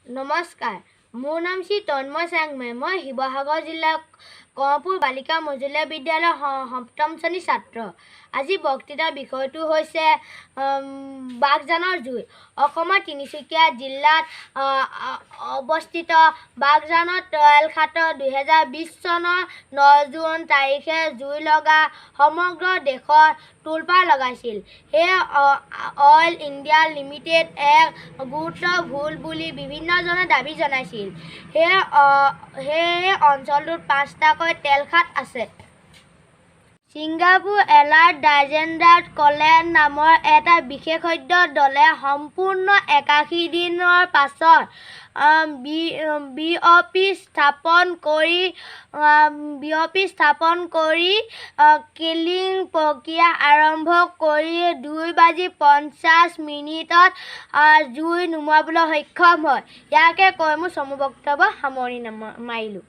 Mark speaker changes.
Speaker 1: নমস্কাৰ, মোৰ নাম শ্ৰী তন্ময় চাংমাই। মই শিৱসাগৰ জিলাৰ গহপুৰ বালিকা মজলীয়া বিদ্যালয়ৰ সপ্তম শ্ৰেণীৰ ছাত্ৰ। আজি বক্তৃতাৰ বিষয়টো হৈছে বাঘজানৰ জুই। অসমৰ তিনিচুকীয়া জিলাত অৱস্থিত বাঘজানৰ তেলখাতত 2020 চনৰ 9 জুন তাৰিখে জুই লগা সমগ্ৰ দেশত তোলপাৰ লগাইছিল। সেয়ে অইল ইণ্ডিয়া লিমিটেড এক গুৰুতৰ ভুল বুলি বিভিন্নজনে দাবী জনাইছিল। সেয়ে অঞ্চলটোত পাঁচটাকৈ তেলখাত আছে। ছিংগাপুৰ এলাৰ্ট ডাইজেণ্ডাৰ্ড কলেন নামৰ এটা বিশেষজ্ঞ দলে সম্পূৰ্ণ 81 দিনৰ পাছত বি অ' পি স্থাপন কৰি কিলিং প্ৰক্ৰিয়া আৰম্ভ কৰি 2:50 ত জুই নুমুৱাবলৈ সক্ষম হয়। ইয়াকে কৈ মোৰ চমু বক্তব্য সামৰণি মাৰিলোঁ।